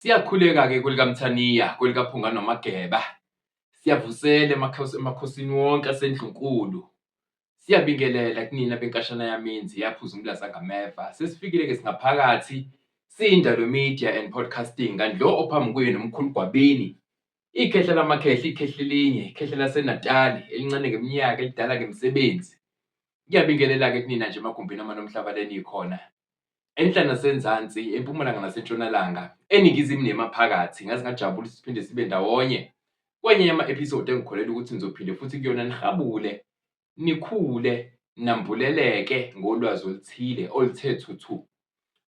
Siyakhuleka-ke kwelikaMthaniya, kwelikaPhunga noMageba. Siyavusela emakhosini wonke aseNdlunkulu. Siyabingelela kunina benkashana yaminzi yaphuza umlaza ngameva. Sesifikile-ke singaphakathi siyiNdalo Media and Podcasting, kanti lo ophambi kwenu uMkhulu Gwabini, ikhehla lamakhehla, ikhehla elinye, ikhehla laseNatali, elincane ngeminyaka, elidala ngemisebenzi. Ngiyabingelela-ke kunina nje emagumbini amane omhlaba lenikhona. Enhla nasenzansi, empumalanga nasentshonalanga, eningizimu nemaphakathi. Ngaze ngajabula ukuthi siphinde sibe ndawonye kwenye yama-episode engikholelwa ukuthi nizophinde futhi kuyona nihabule, nikhule, nambuleleke ngolwazi oluthile oluthe thuthu.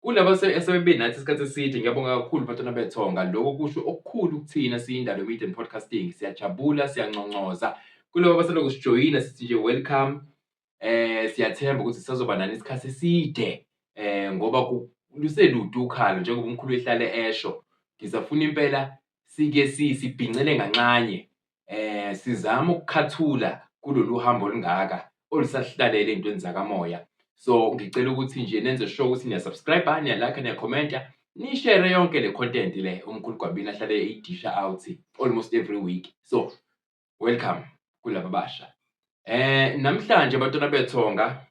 Kulaba asebebe nathi isikhathi eside, ngiyabonga kakhulu bantwana bethonga. Lokho kusho okukhulu kuthina siyiNdalo Media and Podcasting. Siyajabula, siyanconcoza. Kulaba abaselokhu sijoyina sithi nje welcome. Siyathemba ukuthi sisazoba nani isikhathi eside ngoba luselude ukhalo njengoba umkhulu ehlale esho. Ngisafuna impela sike sibhincele nganxanye sizame ukukhathula kulolu hambo olungaka olusahlalele ey'ntweni zakamoya. So ngicela ukuthi nje nenze sure ukuthi niya-subscribe-a, niya-like-a, niya-comment-a, nishere yonke le content le uMkhulu Gwabini ahlale eyidisha out almost every week. So welcome kulaba abasha. Namhlanje bantwana bethonga,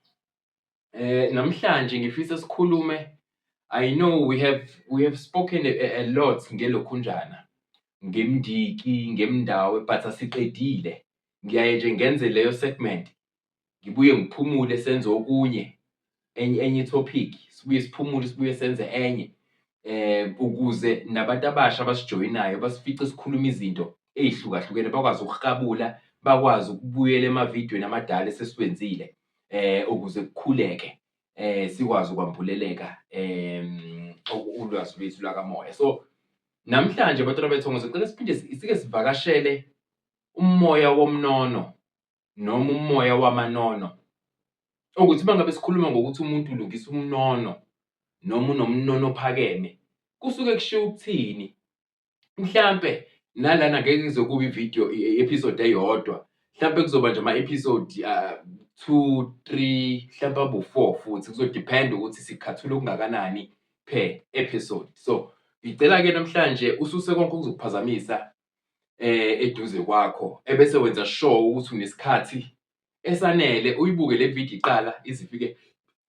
namhlanje ngifisa sikhulume. I know we have spoken a lot ngelokhunjana, ngemndiki, ngemndawo, but asiqedile. Ngiyaye nje ngenze leyo segment, ngibuye ngiphumule senze okunye, enye topic, sibuye siphumule sibuye senze enye ukuze nabantu abasha abasijoyinayo basifice sikhuluma izinto ey'hlukahlukene, bakwazi ukuhabula, bakwazi ukubuyela emavidiyweni amadala esesiwenzile ukuze kukhuleke, sikwazi ukwambuleleka ulwazi lwethu lwakamoya. So namhlanje bantwana bethu ngizocela siphinde sike sivakashele umoya womnono noma umoya wamanono. Ukuthi uma ngabe sikhuluma ngokuthi umuntu ulungisa umnono noma unomnono ophakeme, kusuke kushiwo ukuthini? Mhlampe nalana ngeke kuze kube i-video i-episode eyodwa, mhlampe kuzoba nje ama-episode 2, 3, mhlampe abe u-4 futhi kuzo-depend-a ukuthi sikhathule okungakanani per episode. So ngicela-ke namhlanje ususe konke okuzokuphazamisa eduze kwakho, ebese wenza sure ukuthi unesikhathi esanele uyibuke le video iqala ize ifike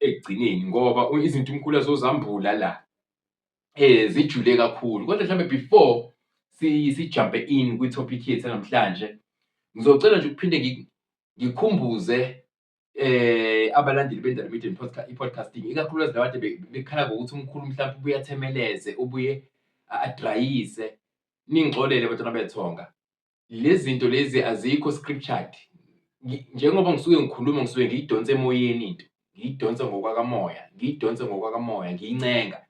ekugcineni ngoba izinto umkhulu azozambula la zijule kakhulu. Kodwa mhlambe before si-jump-e in kwi-topic yethu namhlanje, ngizocela nje ukuphinde ngikhumbuze abalandeli beNdalo Media and i-podcasting, ikakhulukazi laba kade bekhala ngokuthi umkhulu mhlampe ubuye athemeleze, ubuye adrayise. Ningixolele bantwana bethonga, lezi zinto lezi azikho scriptured. Njengoba ngisuke ngikhuluma ngisuke ngiyidonsa emoyeni into, ngiyidonsa ngokwakamoya, ngiyidonsa ngokwakamoya, ngiyincenga.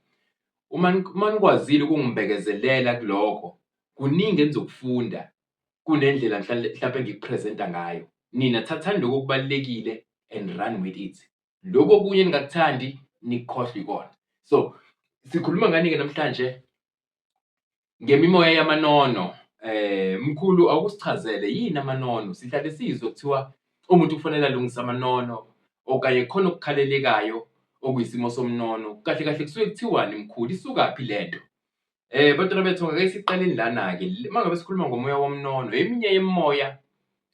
Uma nikwazile ukungibekezelela kulokho, kuningi enizokufunda kunendlela mhlampe engiku-present-a ngayo. Nina thathani lokhu okubalulekile and run with it. Lokhu okunye eningakuthandi nikukhohlwe ikona. So sikhuluma ngani-ke namhlanje? Ngemimoya yamanono. Mkhulu awusichazele yini amanono? Sihlale sizwe kuthiwa umuntu kufanele alungise amanono okanye khona okukhalelekayo okuyisimo somnono. Kahle kahle kusuke kuthiwani mkhulu? Isukaphi lento? Bantwana bethu ake siqaleni lana-ke. Uma ngabe sikhuluma ngomoya womnono, eminye yemimoya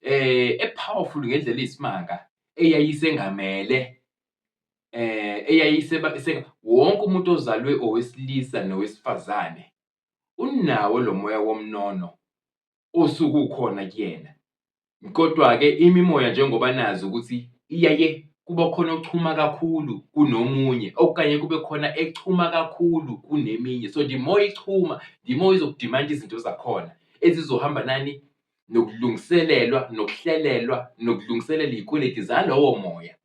e-powerful ngendlela eyisimanga eyayisengamele wonke umuntu ozalwe owesilisa nowesifazane unawo lo moya womnono osuke ukhona kuyena. Kodwa-ke imimoya njengoba nazi ukuthi iyaye kuba khona ochuma kakhulu kunomunye okanye kube khona echuma kakhulu kuneminye. So the more ichuma, the more izokudimanda izinto zakhona ezizohamba nani nokulungiselelwa, nokuhlelelwa, nokulungiselela iy'kweleti zalowo moya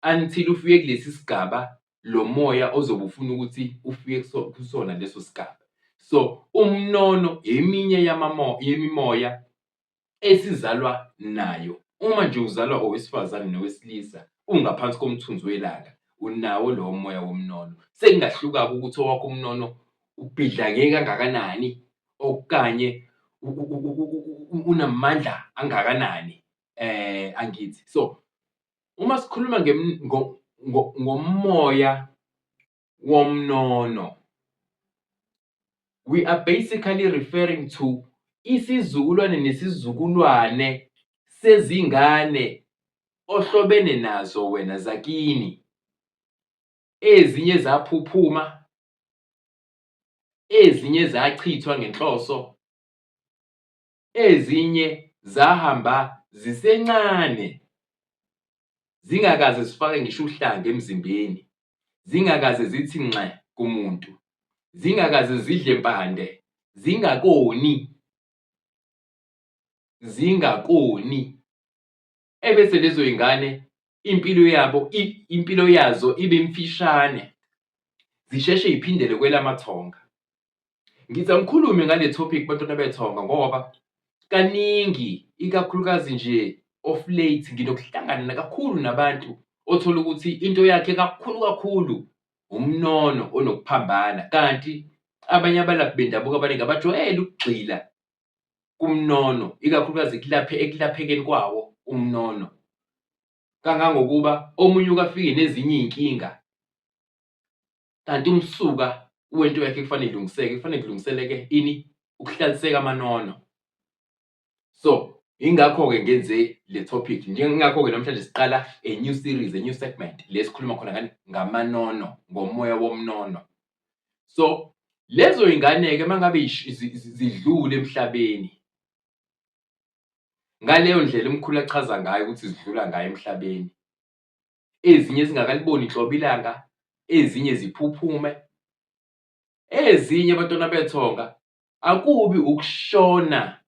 until ufike kulesi sigaba lo moya ozobe ufuna ukuthi ufike kusona leso sigaba. So umnono eminye yemimoya esizalwa nayo. Uma nje uzalwa owesifazane nowesilisa ungaphansi komthunzi welanga, unawo lowo moya womnono. Sekungahluka-ke ukuthi owakho umnono ubhidlake kangakanani okanye unamandla angakanani, angithi. So uma sikhuluma ngomoya womnono, We are basically referring to isizukulwane nesizukulwane sezingane ohlobene nazo wena zakini. Ezinye zaphuphuma, ezinye zachithwa ngenhloso, ezinye zahamba zisencane zingakaze zifake ngisho uhlanga emzimbeni, zingakaze zithi nxe kumuntu, zingakaze zidle mpande, zingakoni, zingakoni. Ebese lezo y'ngane impilo yabo impilo yazo ibe mfishane, zisheshe y'phindele kwelamathonga. Ngithi angikhulume ngale topic bantwana bethonga ngoba kaningi ikakhulukazi nje off late nginokuhlangana kakhulu nabantu othola ukuthi into yakhe kakhulu kakhulu umnono onokuphambana kanti abanye abalaphi bendabuko abaningi abajwayele ukugxila kumnono ikakhulukazi ekulaphe ekulaphekeni kwawo umnono kangangokuba omunye ukafike nezinye iy'nkinga kanti umsuka wento yakhe kufanele ilungiseke kufanele kulungiseleke ini ukuhlaliseka amanono. So ingakho-ke ngenze le topic njengakho-ke namhlanje siqala a new series, a new segment le sikhuluma khona ngani ngamanono, ngomoya womnono. So lezo y'ngane-ke uma ngabe zidlule emhlabeni ngaleyo ndlela umkhulu achaza ngayo ukuthi zidlula ngayo emhlabeni, ezinye zingakaliboni nhlobo ilanga, ezinye ziphuphume, ezinye abantwana bethonga akubi ukushona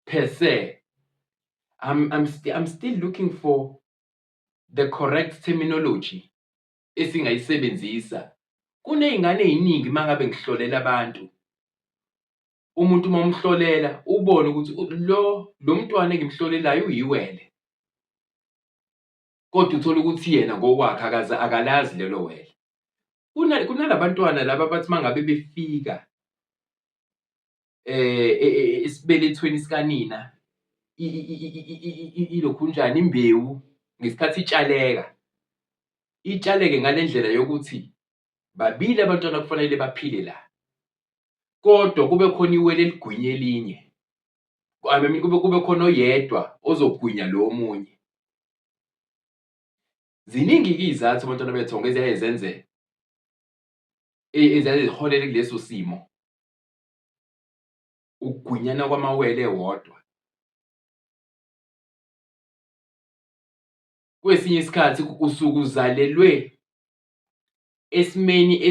per se. I'm still looking for the correct terminology esingayisebenzisa. Kuney'ngane ey'ningi uma ngabe ngihlolela abantu, umuntu uma umhlolela ubone ukuthi lo lo mntwana engimhlolelayo uyiwele, kodwa uthole ukuthi yena ngokwakhe akaze akalazi lelo wele. Kunalabantwana laba abathi uma ngabe befika esibelethweni sikanina ilokhunjani imbewu ngesikhathi itshaleka, itshaleke ngale ndlela yokuthi babili abantwana kufanele baphile la, kodwa kube khona iwele eligwinya elinye, I mean kube khona oyedwa ozogwinya lo omunye. Ziningi-ke iy'zathu abantwana bethongo eziyaye zenze eziyaye ziholele kuleso simo, ukugwinyana kwamawele wodwa. Kwesinye isikhathi usuke uzalelwe esimeni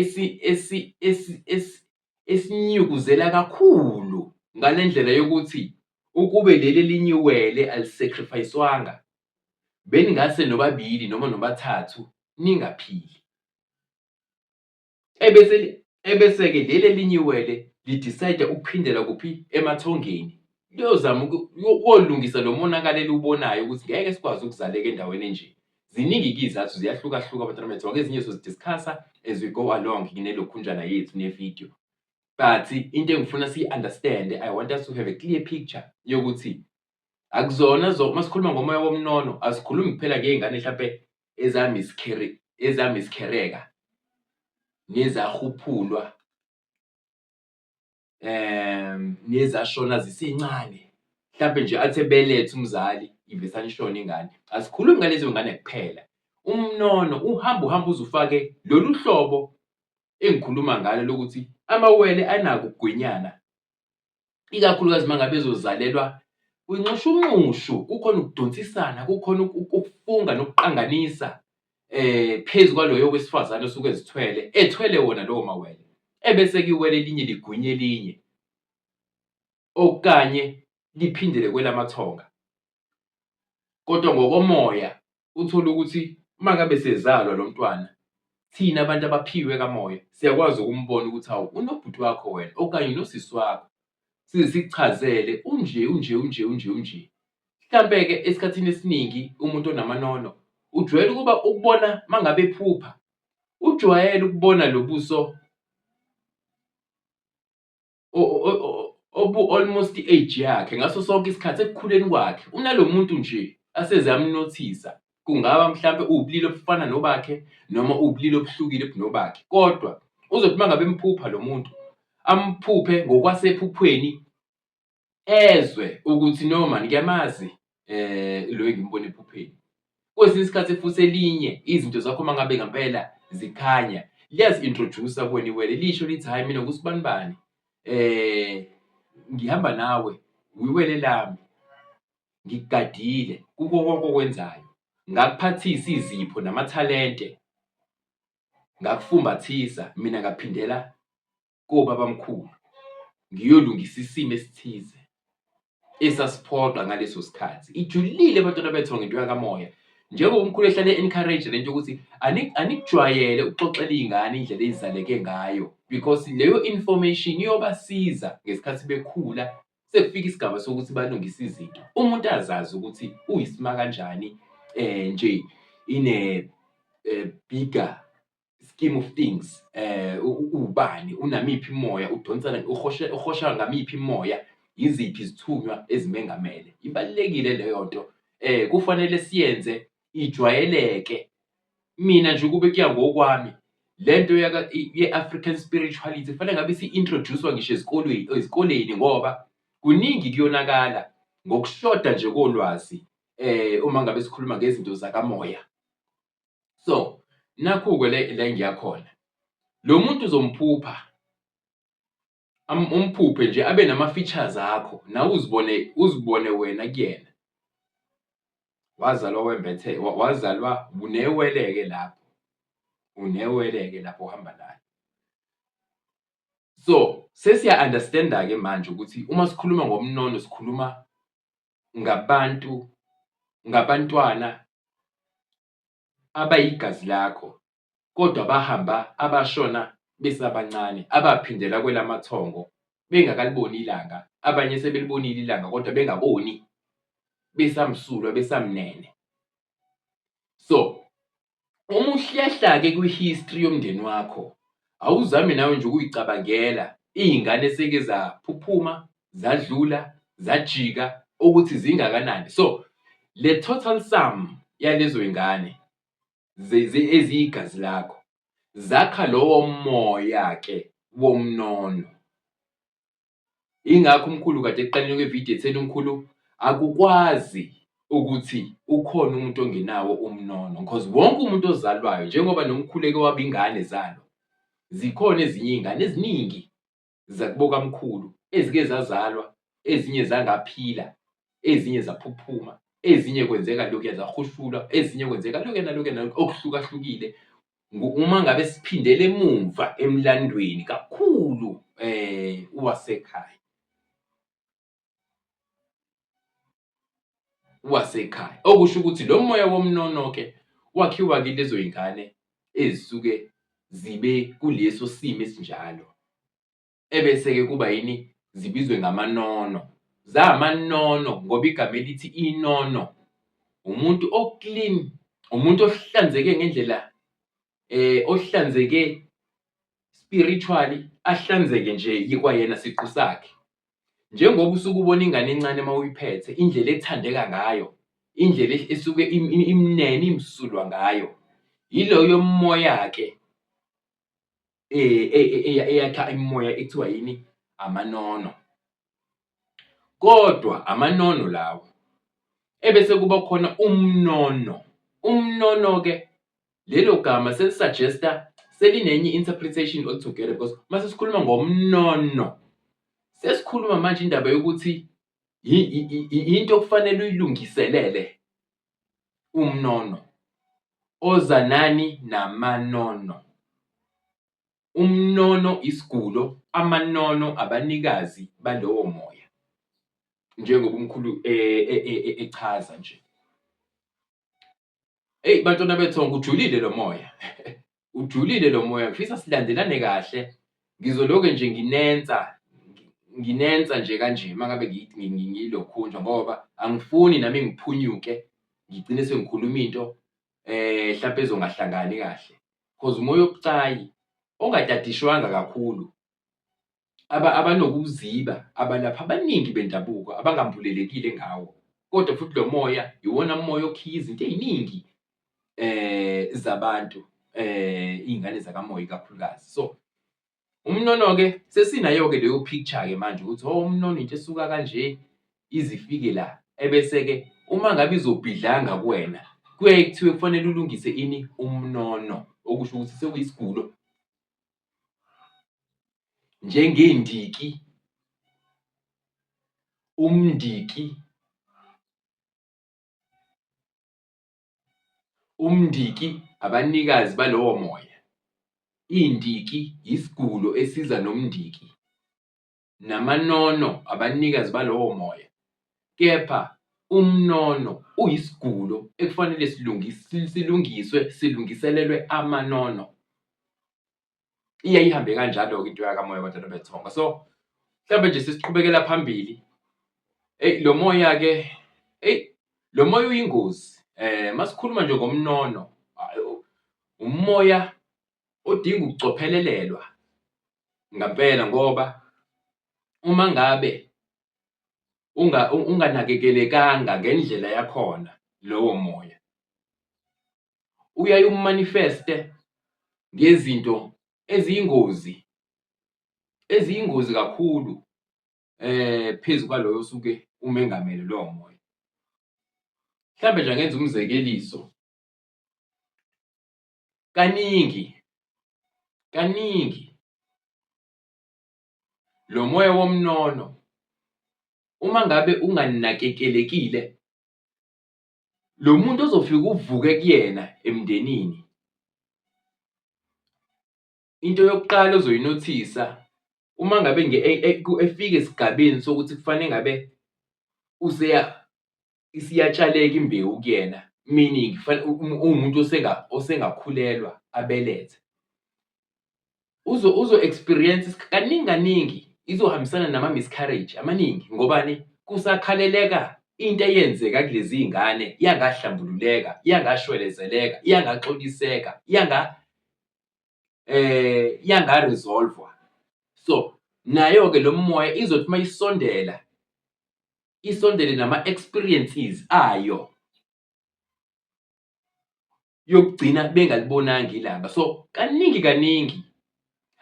esinyukuzela kakhulu ngale ndlela yokuthi ukube leli elinye iwele alisekrifayiswanga beningase nobabili noma nobathathu ningaphili. Ebese ebese-ke leli elinye iwele li-decide ukuphindela kuphi emathongeni liyozama ukuyolungisa lo monakalo eliwubonayo ukuthi ngeke sikwazi ukuzaleka endaweni enje. Ziningi-ke iy'zathu ziyahlukahluka bantwana bethu, ezinye sozi-discuss-a as we go along nelokhunjana yethu ne-video. But into engifuna siyi-understand-e, I want us to have a clear picture yokuthi akuzona uma sikhuluma ngomoya womnono asikhulumi kuphela ngey'ngane hlampe eza-miscarry-eka nezahuphulwa nezashona zisencane mhlampe nje athi ebeletha umzali ivesane ishone ingane. Asikhulumi ngalezo ngane kuphela, umnono uhamba uhambe uze ufake lolu hlobo engikhuluma ngalo lokuthi amawele anako ukugwinyana, ikakhulukazi uma ngabe ezozalelwa kwinxushunxushu, kukhona ukudonsisana, kukhona ukufunga nokuqanganisa phezu kwaloyo wesifazane osuke ezithwele, ethwele wona lowo mawele, ebese-ke iwele elinye ligwinya elinye okanye liphindele kwelamathonga. Kodwa ngokomoya uthole ukuthi uma ngabe sezalwa lo mntwana, thina abantu abaphiwe kamoya siyakwazi ukumbona ukuthi hawu unobhuti wakho wena okanye unosisi wakho, size sikuchazele unje unje unje unje unje. Mhlampe-ke esikhathini esiningi umuntu onamanono ujwayele ukuba ukubona uma ngabe ephupha, ujwayele ukubona lo buso obu-almost i-age yakhe ngaso sonke isikhathi ekukhuleni kwakhe unalo muntu nje aseze amnothisa. Kungaba mhlampe uwubulili obufana nobakhe noma uwubulili obuhlukile kunobakhe, kodwa uzothi uma ngabe emphupha lo muntu Amphuphe ngokwasephuphweni ezwe ukuthi no man ngiyamazi lo engimbona ephupheni. Kwesinye isikhathi futhi elinye izinto zakho uma ngabe ngempela zikhanya liyazi-introduce-a kuwena iwele lisho lithi hhayi mina ngusibanibani ngihamba nawe wiwele lami ngikugadile kuko konke okwenzayo ngakuphathisa izipho namathalente ngakufumbathisa mina ngaphindela kobabamkhulu ngiyolungisa isimo esithize esasiphoqa ngaleso sikhathi. Ijulile bantwana bethu ngento yakamoya. Njengoba umkhulu ehlale e-encourage lento yokuthi anikujwayele ukuxoxela iy'ngane indlela ey'zaleke ngayo because leyo information iyobasiza ngesikhathi bekhula sekufika isigaba sokuthi balungise izinto. Umuntu azazi ukuthi uyisima kanjani nje in a bigger scheme of things uwubani, unamiphi imoya, udonsana uhosha uhosha ngamiphi imoya, yiziphi izithunywa ezimengamele. Ibalulekile leyo nto kufanele siyenze ijwayeleke. Mina nje ukube kuya ngokwami le nto ye-African spirituality kufanele ngabe isi-introduce-wa ngisho ezikolweni ezikoleni ngoba kuningi kuyonakala ngokushoda nje kolwazi uma ngabe sikhuluma ngezinto zakamoya. So nakhu-ke le la engiya khona. Lo muntu uzomphupha umphuphe nje abe nama-features akho nawe uzibone uzibone wena kuyena. Wazalwa wembethe wazalwa unewele-ke lapho, unewele-ke lapho ohamba naye. So sesiya-understand-a-ke manje ukuthi uma sikhuluma ngomnono sikhuluma ngabantu, ngabantwana abayigazi lakho kodwa bahamba abashona besabancane abaphindela kwelamathongo bengakaliboni ilanga, abanye sebelibonile ilanga kodwa bengaboni, besamsulwa besamnene. So uma uhlehla-ke kwi-history yomndeni wakho, awuzame nawe nje ukuyicabangela iy'ngane eseke zaphuphuma, zadlula, zajika ukuthi zingakanani. So le total sum yalezo y'ngane eziyigazi lakho zakha lowo moya-ke womnono. Yingakho umkhulu kade ekuqaleni kwevidiyo etheni umkhulu akukwazi ukuthi ukhona umuntu ongenawo umnono because wonke umuntu ozalwayo njengoba nomkhulu eke waba ingane zalo zikhona ezinye iy'ngane eziningi zakubo kamkhulu ezike zazalwa ezinye zangaphila ezinye zaphuphuma ezinye kwenzeka lokhuya zahushulwa ezinye kwenzeka lokhuya nalokhuya nalokhuya okuhlukahlukile Uma ngabe siphindela emumva emlandweni kakhulu wasekhaya. Wasekhaya. Okusho ukuthi lo moya womnono-ke wakhiwa kilezo y'ngane ezisuke zibe kuleso simo esinjalo. Ebese-ke kuba yini? Zibizwe ngamanono. Zamanono ngoba igama elithi inono umuntu o-clean, umuntu ohlanzeke ngendlela ohlanzeke spiritually, ahlanzeke nje kwayena siqu sakhe. Njengoba usuke ubona ingane encane uma uyiphethe indlela ethandeka ngayo, indlela esuke imnene imsulwa ngayo, yiloyo moya-ke eyakha imimoya ekuthiwa yini? Amanono. Kodwa amanono lawo ebese kuba khona umnono. Umnono-ke lelo gama seli-suggest-a selinenye i-interpretation altogether because uma sesikhuluma ngomnono sesikhuluma manje indaba yokuthi into okufanele uyilungiselele umnono oza nani namanono. Umnono isigulo, amanono abanikazi balowo moya. Njengoba umkhulu echaza nje. Eyi bantwana bethongo ujulile lo moya. Ujulile lo moya ngifisa silandelane kahle. Ngizoloke nje nginensa nginensa nje kanje uma ngabe ngilokhunja ngoba angifuni nami ngiphunyuke ngigcine sengikhuluma into hlampe ezongahlangani kahle. Cause umoya obucayi ongatadishwanga kakhulu abanokuziba abalaphi abaningi bendabuko abangambulelekile ngawo. Kodwa futhi lo moya iwona moya okhiya izinto ey'ningi zabantu iy'ngane zakamoya ikakhulukazi. So, Umnono-ke sesinayo-ke leyo picture-ke manje ukuthi oh umnono into esuka kanje ize ifike la, ebese-ke uma ngabe izobhidlanga kuwena kuyaye kuthiwe kufanele ulungise ini? Umnono, okusho ukuthi sekuyisigulo njengendiki, umndiki. Umndiki abanikazi balowo moya. Indiki yisigulo esiza nomndiki. Namanono abanikazi balowo moya. Kepha umnono uyisigulo ekufanele silungiswe silungiselelwe amanono. Iyaye ihambe kanjalo-ke into yakamoya bantwana bethonga. So mhlawumbe nje sesiqhubekela phambili. Eyi lo moya-ke, eyi lo moya uyingozi. Masikhuluma nje ngomnono, umoya odinga ukucophelelelwa ngampela ngoba uma ngabe unganakekelekanga ngendlela yakhona lowo moya, uyaye umanifeste ngezinto eziyingozi, eziyingozi kakhulu phezu kwaloyo osuke umengamele lowo moya. Mhlambe nje angenza umzekeliso, kaningi kaningi lo moya womnono uma ngabe unganakekelekile Lo muntu ozofike uvuke kuyena emndenini, into yokuqala ozoyinothisa uma ngabe efika esigabeni sokuthi kufanele ngabe isiyatshaleka imbewu kuyena, meaning uwumuntu osengakhulelwa abelethe. Uzo-experience kaningi kaningi izohambisana nama-miscarriage amaningi ngobani? Kusakhaleleka into eyenzeka kulezi ngane yangahlambululeka, yangashwelezeleka, yangaxoliseka, yanga yanga-resolve-wa. So nayo-ke lo moya izothi uma isondela isondele nama-experiences ayo. Yokugcina bengalibonanga ilanga. So kaningi kaningi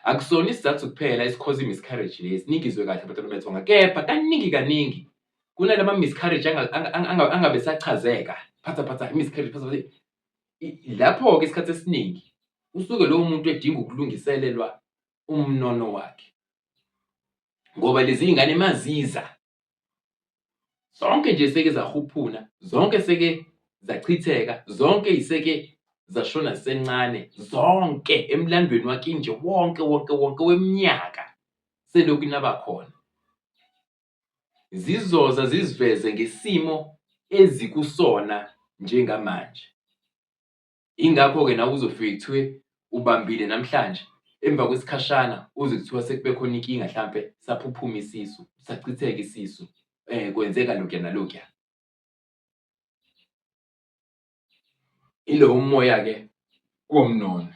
akusona isizathu kuphela esikhoza i-miscarriage lesi, ningizwe kahle bantwana bethonga, kepha kaningi kaningi kunalama miscarriage angabe esachazeka, phatha phatha i-miscarriage phatha phatha. Lapho-ke isikhathi esiningi usuke lowo muntu edinga ukulungiselelwa umnono wakhe ngoba lezi ngane maziza zonke nje seke zahuphuna, zonke seke zachitheka, zonke iseke zashona zisencane, zonke emlandweni wakini nje wonke wonke wonke weminyaka selokhu naba khona. Zizoza ziziveze ngesimo ezikusona njengamanje. Yingakho-ke nawe uzofike kuthiwe ubambile namhlanje, emva kwesikhashana uzwe kuthiwa sekube khona inkinga hlampe saphuphuma isisu, sachitheka isisu, kwenzeka lokhuya nalokhuya. Ilowo moya-ke womnono.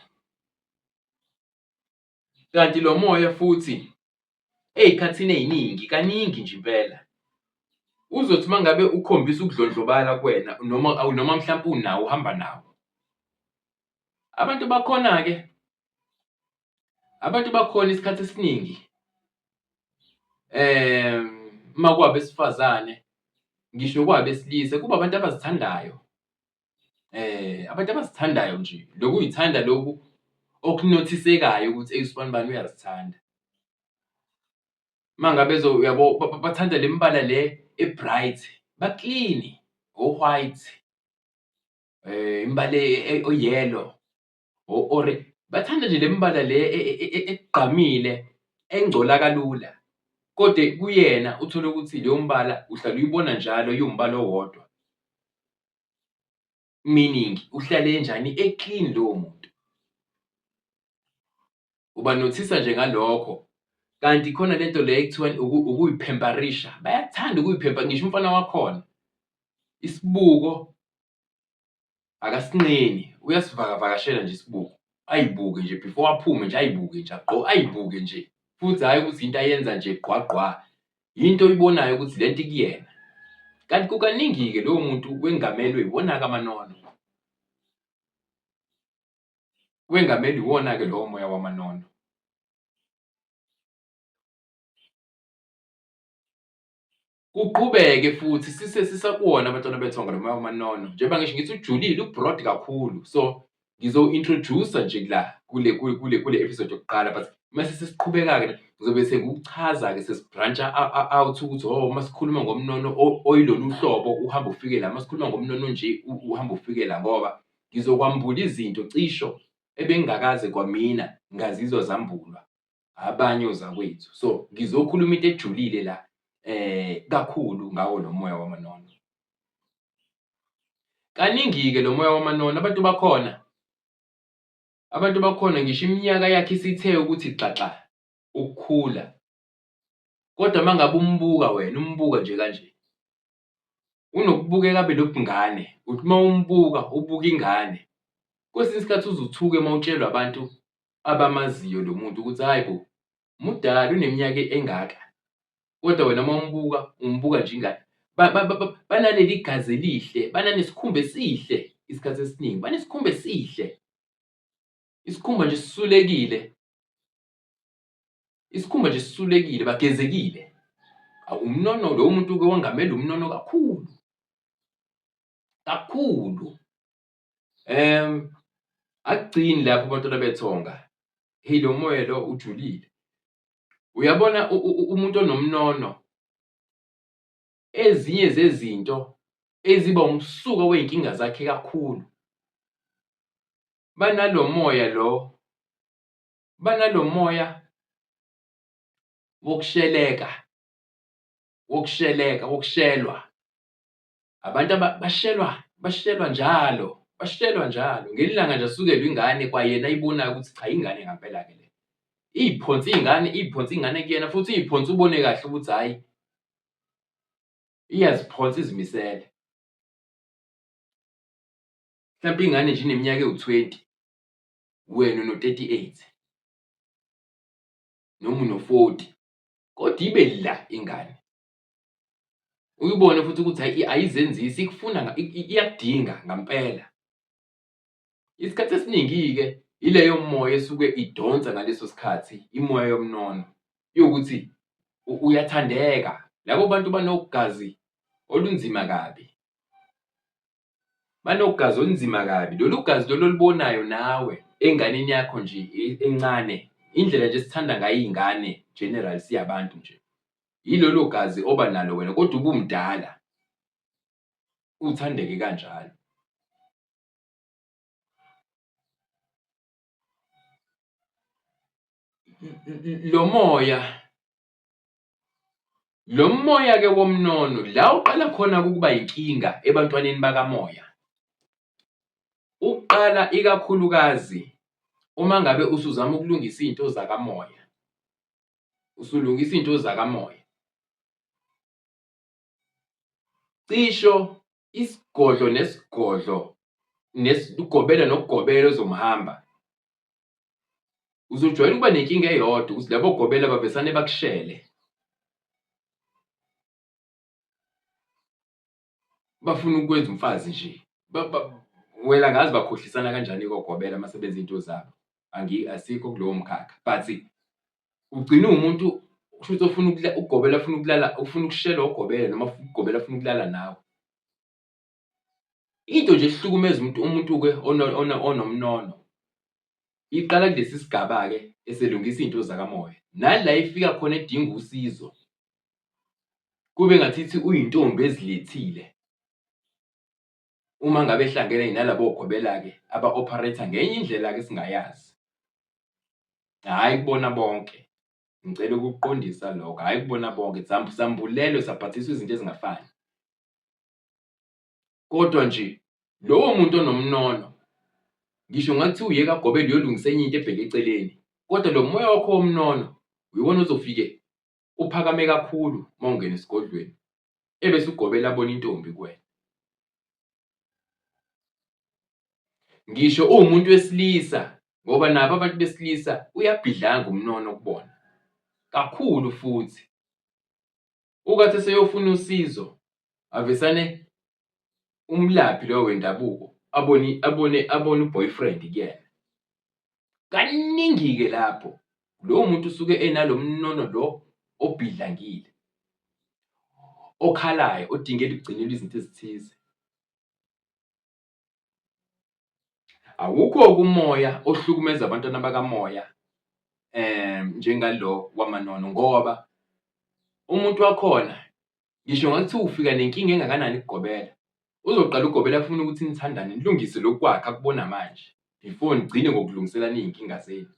Kanti lo moya futhi ey'khathini ey'ningi kaningi nje impela uzothi uma ngabe ukhombisa ukudlondlobala kuwena noma noma mhlampe unawo uhamba nawo, abantu bakhona-ke abantu bakhona isikhathi esiningi uma kuwabesifazane ngisho kwabesilisa kuba abantu abazithandayo. Abantu abazithandayo nje, lokuy'thanda lokhu okunothisekayo ukuthi eyi usibanibani uyazithanda. Uma ngabe uyabo bathanda le mibala le e-bright, baklini, o-white, imibala o-yellow, bathanda nje le mibala le egqamile engcola kalula, kodwa kuyena uthole ukuthi leyo mbala uhlala uyibona njalo iwumbala owodwa. Meaning uhlale enjani e-clean lowo muntu. Ubanothisa nje ngalokho kanti khona lento le ekuthiwa ukuyiphemperisha, bayakuthanda ukuyiphempa ngisho umfana wakhona isibuko akasinqeni uyasivakavakashela nje isibuko ayibuke nje before aphume nje ayibuke nje ayibuke nje futhi hhayi ukuthi into ayenza nje gqwa gqwa Yinto oyibonayo ukuthi lento ikuyena. Kanti kukaningi-ke lowo muntu wengamelwe iwona-ke amanono. Wengamelwe iwona-ke lowo moya wamanono. Kuqhubeke futhi sise sisakuwona abantwana bethonga lo moya wamanono njengoba ngisho ngithi ujulile u-broad kakhulu so ngizo-introduce-a nje la kule kule kule episode yokuqala but mase sesiqhubeka-ke ngizobe sengikuchaza-ke sesibranch-a out ukuthi oh uma sikhuluma ngomnono oyilolu hlobo uhamba ufike la, uma sikhuluma ngomnono nje uhamba ufike la ngoba ngizokwambula izinto cisho ebengingakaze kwamina ngazizwa zambulwa. Abanye ozakwethu. So ngizokhuluma into ejulile la kakhulu ngawo lo moya wamanono. Kaningi-ke lo moya wamanono abantu bakhona, abantu bakhona ngisho iminyaka yakhe isithe ukuthi xaxa ukukhula, kodwa uma ngabe umbuka wena umbuka nje kanje, unokubukeka abe nobungane, uthi uma umbuka ubuka ingane. Kwesinye isikhathi uze uthuke uma utshelwa abantu abamaziyo lo muntu ukuthi hhayi bo, mudala uneminyaka engaka, kodwa wena uma umbuka umbuka nje ingane. Banaleli gazi elihle, bananesikhumba esihle isikhathi esiningi, banesikhumba esihle, isikhumba nje sisulekile, isikhumba nje sisulekile, bagezekile. Umnono lowo muntu-ke wangamela umnono kakhulu, kakhulu. Akugcini lapho bantwana bethonga, hheyi lo moya lo ujulile. Uyabona umuntu onomnono, ezinye zezinto eziba umsuka wey'nkinga zakhe kakhulu, banalo moya lo, banalo moya wokusheleka, wokusheleka, wokushelwa. Abantu bashelwa bashelwa njalo, bashelwa njalo. Ngelinye ilanga nje asukelwe ingane kwayena ayibonayo ukuthi cha ingane ngampela-ke le. Iy'phonse iy'ngane, iy'phonse iy'ngane kuyena futhi iy'phonse ubone kahle ukuthi hhayi iyaziphonsa izimisele. Mhlampe ingane nje ineminyaka ewu-20 wena uno-38 noma uno-40 kodwa ibe la ingane. Uyibone futhi ukuthi hhayi ayizenzisi ikufuna iyakudinga ngampela. Isikhathi esiningi-ke ileyo moya esuke idonsa ngaleso sikhathi imoya yomnono yokuthi uyathandeka. Labo bantu banogazi olunzima kabi. Banogazi olunzima kabi. Lolu gazi lolu olubonayo nawe enganeni yakho nje encane, indlela nje esithanda ngayo iy'ngane general siyabantu nje, yilolo gazi oba nalo wena kodwa ubumdala uthandeke kanjalo. Lo moya Lo moya-ke womnono la uqala khona ukuba inkinga ebantwaneni bakamoya, uqala ikakhulukazi uma ngabe usuzama ukulungisa izinto zakamoya, usulungisa izinto zakamoya. Cisho isigodlo nesigodlo ugobela nokugobela ozomuhamba, Uzojwayela ukuba nenkinga eyodwa ukuthi labo gobela bavesane bakushele. Bafuna ukwenza umfazi nje. Wena angazi bakhohlisana kanjani kogobela uma sebenza iy'nto zabo. Asikho kulowo mkhakha but ugcine uwumuntu kushuthi ofuna ugobela afuna ukulala, ufuna ukushelwa ugobela noma ugobela afuna ukulala nawe. Into nje ehlukumeza umuntu umuntu-ke onomnono iqala kulesi sigaba-ke eselungisa iy'nto zakamoya. Nala efika khona edinga usizo, kube ngathithi uyintombi ezilethile uma ngabe ehlangene nalabo gobela-ke aba-operate-a ngenye indlela-ke esingayazi. Hhayi kubona bonke, ngicela ukukuqondisa lokho, hhayi kubona bonke, sambulelwe saphathiswa izinto ezingafani. Kodwa nje lowo muntu onomnono ngisho kungathiwa uye kagobela uyolungisa enye into ebheke eceleni, kodwa lo moya wakho womnono iwona ozofike uphakame kakhulu uma ungena esigodlweni, ebese ugobela abona intombi kuwena. Ngisho uwumuntu wesilisa ngoba nabo abantu besilisa uyabhidlanga umnono kubona kakhulu futhi. Ukathi eseyofuna usizo avesane umlaphi loyo wendabuko abone abone abone u-boyfriend kuyena. Kaningi-ke lapho lowo muntu usuke enalo mnono lo obhidlangile. okhalayo odingela ukugcinelwa izinto ezithize. Awukho-ke umoya ohlukumeza abantwana bakamoya njengalo wamanono ngoba umuntu wakhona ngisho ngathiwa ufika nenkinga engakanani kugobela, uzoqala ugobela afune ukuthi nithandane nilungise lokhu kwakhe akubona manje before nigcine ngokulungiselana iy'nkinga zenu.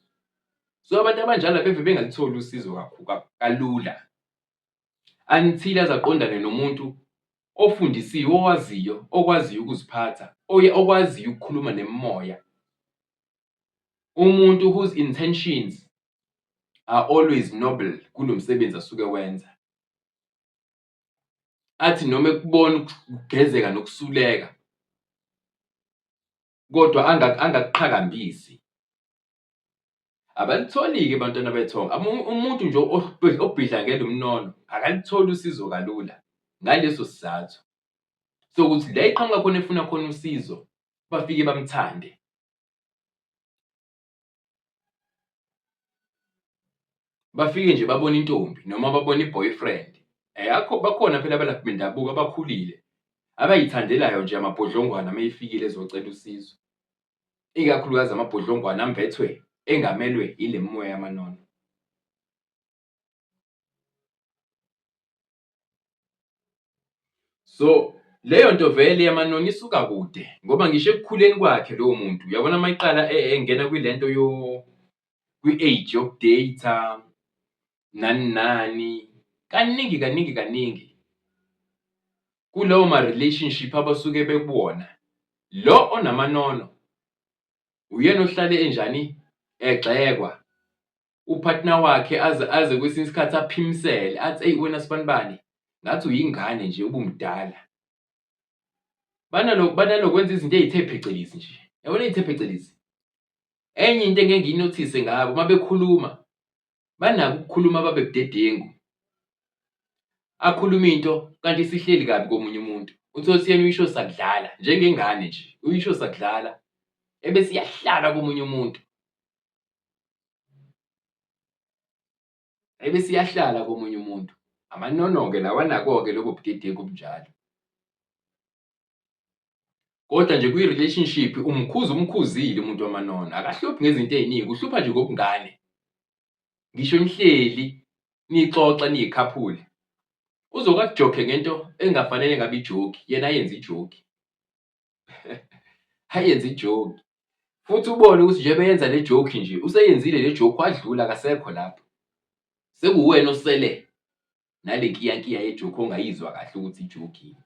So abantu abanjalo beve bengalutholi usizo kalula until aze aqondane nomuntu ofundisiwe owaziyo okwaziyo ukuziphatha okwaziyo ukukhuluma nemimoya. Umuntu whose intentions are always noble kulo msebenzi asuke ewenza. Athi noma ekubona ukugezeka nokusuleka kodwa angakuqhakambisi. Abalutholi-ke abantwana bethonga. Umuntu nje obhidlangela umnono akalutholi usizo kalula ngaleso sizathu sokuthi la eqhamuka khona efuna khona usizo bafike bamthande. Bafike nje babone intombi noma babone i-boyfriend. Akho bakhona phela abalaphi bendabuko abakhulile abayithandelayo nje amabhodlongwana uma efikile ezocela usizo. Ikakhulukazi amabhodlongwana ambethwe engamelwe yile mimoya yamanono. So leyo nto vele yamanoni isuka kude ngoba ngisho ekukhuleni kwakhe lowo muntu uyabona uma eqala engena kule nto kwi-age yoku-date-a nani nani, kaningi kaningi kaningi kulawo ma-relationship abasuke bekuwona, lo onamanono uyena ohlale enjani, egxekwa. U-partner wakhe aze aze kwesinye isikhathi aphimisele athi eyi wena sibanibani ngathi uyingane nje ubumdala. Banalokwenza izinto ey'the phecelezi nje, yabona ey'the phecelezi. Enye into engeke ngiyinothise ngabo uma bekhuluma banako ukukhuluma babe budedengu. Akhulume into kanti isihleli kabi komunye umuntu, uthole ukuthi yena uyisho sakudlala njengengane nje, uyisho sakudlala ebese iyahlala komunye umuntu. Ebese iyahlala komunye umuntu. Amanono-ke lawa anako-ke lobo budedengu obunjalo. Kodwa nje kwi-relationship umkhuza umkhuzile umuntu wamanono, akahluphi ngezinto ey'ningi, uhlupha nje ngobungane. Ngisho nihleli nixoxa niyikhaphuli, uzoke akujokhe ngento engafanele ngabe ijoki, yena ayenze ijoki. Ayenze ijoki futhi ubone ukuthi njengoba eyenza le joke nje useyenzile le joke wadlula akasekho lapho. Sekuwuwena osele nale nkiyankiya yejoke ongayizwa kahle ukuthi ijoke yini.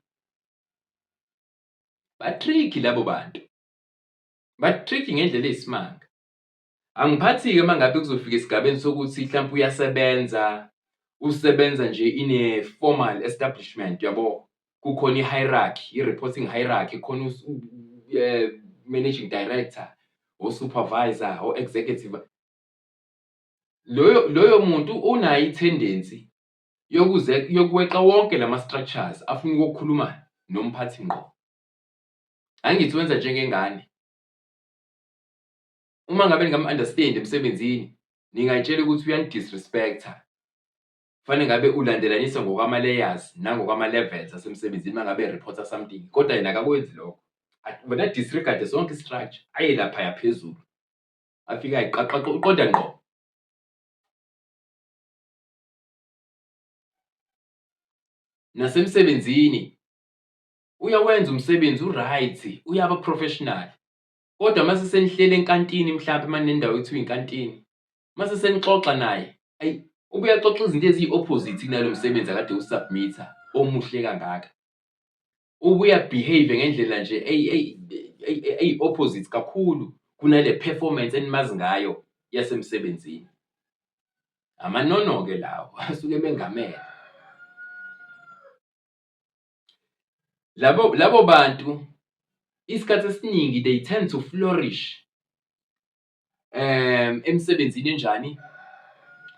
Ba-tricky labo bantu, ba-tricky ngendlela eyisimanga. Angiphathi-ke uma ngabe kuzofika esigabeni sokuthi hlampe uyasebenza, usebenza nje in a formal establishment uyabo, kukhona i-hierarchy, i-reporting hierarchy, kukhona managing director, o-supervisor, o-executive. Loyo loyo muntu unayo i-tendency yokuze yokweqa wonke lama-structures afune ukuyokhuluma nomphathi ngqo. Angithi wenza njengengane. Uma ngabe ningamu-understand emsebenzini ningayitshela ukuthi uyani-disrespect-a. Kufanele ngabe ulandelanisa ngokwama-layers nangokwama-levels asemsebenzini uma ngabe e-report-a something, kodwa yena akakwenzi lokho. Uvele a-disregard-e sonke i-structure aye laphaya phezulu, afike ayiqaqaqe uqonda ngqo. Nasemsebenzini uyawenza umsebenzi u-right, uyaba professional. Kodwa mase senihleli enkantini mhlampe uma ninendawo ekuthiwa inkantini, mase senixoxa naye, ayi ubuye axoxe izinto eziyi-opposite kunalo msebenzi akade ewusubmit-a omuhle kangaka. Ubuye a-behave ngendlela nje eyi-opposite kakhulu kunale performance enimazi ngayo yasemsebenzini. Amanono-ke lawo asuke bengamele. Labo labo bantu isikhathi esiningi they tend to flourish emsebenzini enjani?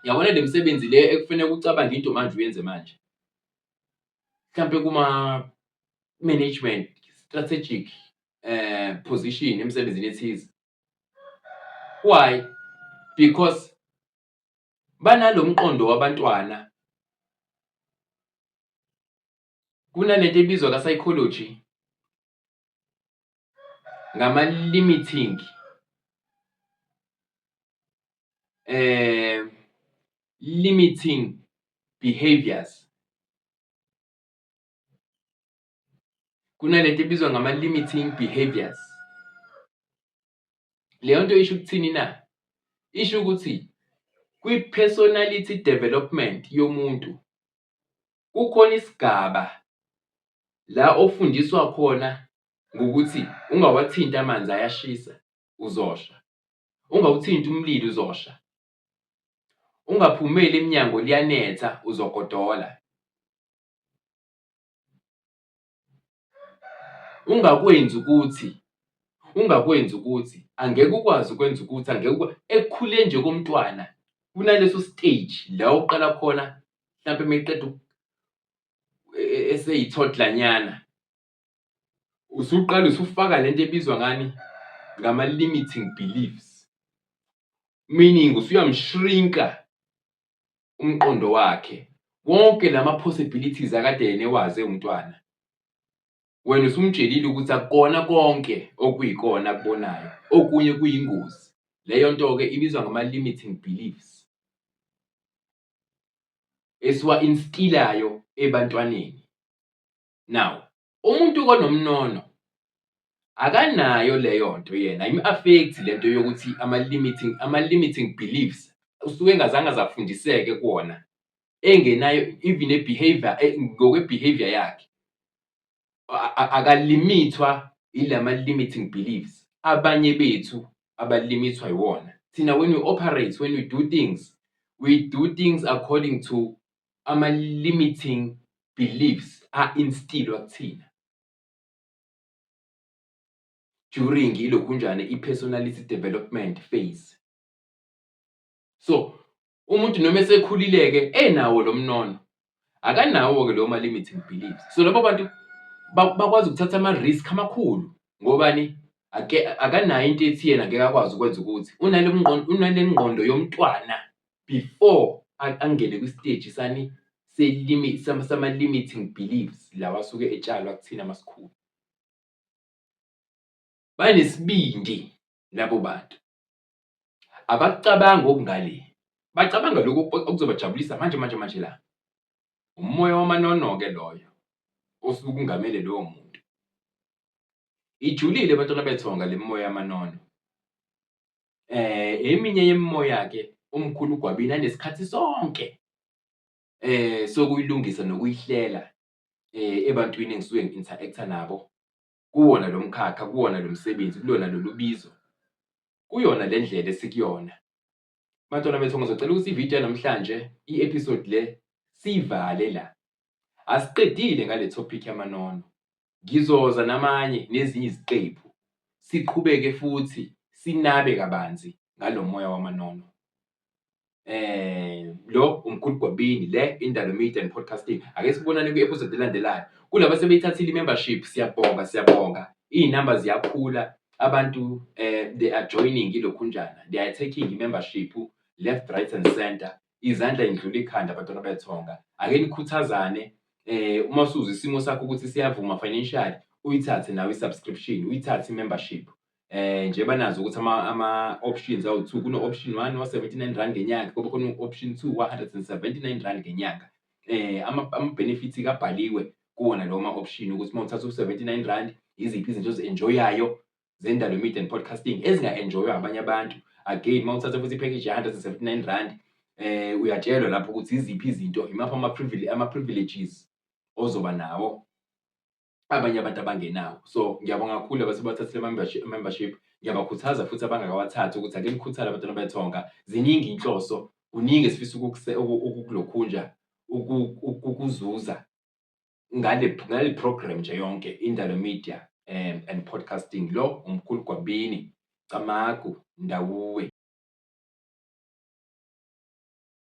Uyabona le misebenzi le ekufuneka ucabange into manje uyenze manje, mhlampe kuma-management strategic position emsebenzini ethize. Why? Because banalo mqondo wabantwana. Kunalento ebizwa ka-psychology ngama-limiting limiting behaviours. Kunalento ebizwa ngama-limiting behaviours. Leyo nto isho ukuthini na? Isho ukuthi kwi-personality development yomuntu kukhona isigaba la ofundiswa khona ngokuthi ungawathinti amanzi ayashisa uzosha, ungawuthinti umlilo uzosha, ungaphumeli emnyango liyanetha uzogodola. Ungakwenzi ukuthi, ungakwenzi ukuthi, angeke ukwazi ukwenza ukuthi, angeke ekukhuleni nje komntwana kunaleso stage la uqala khona mhlampe uma eqeda eseyi-toddler-nyana, usuqala usufaka lento ebizwa ngani, ngama-limiting beliefs, meaning usuyamshrinka umqondo wakhe wonke lama possibilities akade yena ewazi ewumntwana. Wena usumtshelile ukuthi akukona konke okuyikona akubonayo, okunye kuyingozi. Leyo nto-ke ibizwa ngama-limiting beliefs esiwa-instill-ayo ebantwaneni. Now, umuntu onomnono akanayo leyo nto yena, ayim-affect-i le nto yokuthi ama-limiting, ama-limiting beliefs usuke engazange aze afundiseke kuwona, engenayo even ne-behaviour, ngokwe-behaviour yakhe akalimithwa ilama-limiting beliefs. Abanye bethu abalimithwa yiwona. Thina when we operate, when we do things, we do things according to ama-limiting beliefs a-instill-wa kuthina during ilokhunjana i-personality development phase. So umuntu noma esekhulile-ke enawo lo mnono, akanawo-ke lowo ma-limiting beliefs. So labo bantu bakwazi ukuthatha ama-risk amakhulu ngobani? Akanayo into ethi yena ngeke akwazi ukwenza ukuthi unale ngqondo, unale ngqondo yomntwana before angene kwi-stage sani sama-limiting beliefs lawa asuke etshalwa kuthina masikhula. Banesibindi labo bantu, abakucabangi okungale, bacabanga lokhu okuzobajabulisa manje manje manje la. Umoya wamanono-ke loyo osuke ungamele lowo muntu. Ijulile bantwana bethonga le mimoya yamanono. Eminye yemimoya-ke umkhulu uGwabini anesikhathi sonke sokuyilungisa nokuyihlela ebantwini engisuke ngi-interact-a nabo kuwona lo mkhakha, kuwona lo msebenzi, kulona lolu bizo, kuyona le ndlela esikuyona. Bantwana bethu ngizocela ukuthi ividiyo yanamhlanje, i-episode le siyivale la. Asiqedile ngale topic yamanono. Ngizoza namanye nezinye iziqephu siqhubeke futhi sinabe kabanzi ngalo moya wamanono. Lo umkhulu Gwabini, le Indalo Media and Podcasting. Ake sibonane kwi-episode elandelayo. Kulaba sebeyithathile i-membership, siyabonga, siyabonga. Iy'namba ziyakhula, abantu they are joining ilokhunjana, they are taking i-membership left, right and center. Izandla yindlula ikhanda bantwana bethonga. Ake nikhuthazane uma usuzwa isimo sakho ukuthi siyavuma financially, uyithathe nawe i-subscription, uyithathe i-membership. Njengoba nazi ukuthi ama-options awu-two, kuno-option one wa-79 rand ngenyanga, kube khona u-option two wa-179 rand ngenyanga. Ama-benefits abhaliwe kuwona lawo ma-option ukuthi uma uthatha u-79 rand, yiziphi izinto ozi-enjoy-ayo zeNdalo Media and Podcasting ezinga-enjoy-wa abanye abantu. Again, uma uthatha futhi i-package ya-179 rand, uyatshelwa lapho ukuthi yiziphi izinto, imaphi ama-privileges ozoba nawo abanye abantu abangenawo. So ngiyabonga kakhulu abasebathathile ama-membership, ngiyabakhuthaza futhi abangakawathathi ukuthi ake nikhuthale abantwana bethonga. Ziningi iy'nhloso, kuningi esifisa ukukulokhunja, ukuzuza ngale program nje yonke Indalo Media and Podcasting. Lo umkhulu Gwabini, Camagu, Ndawuwe.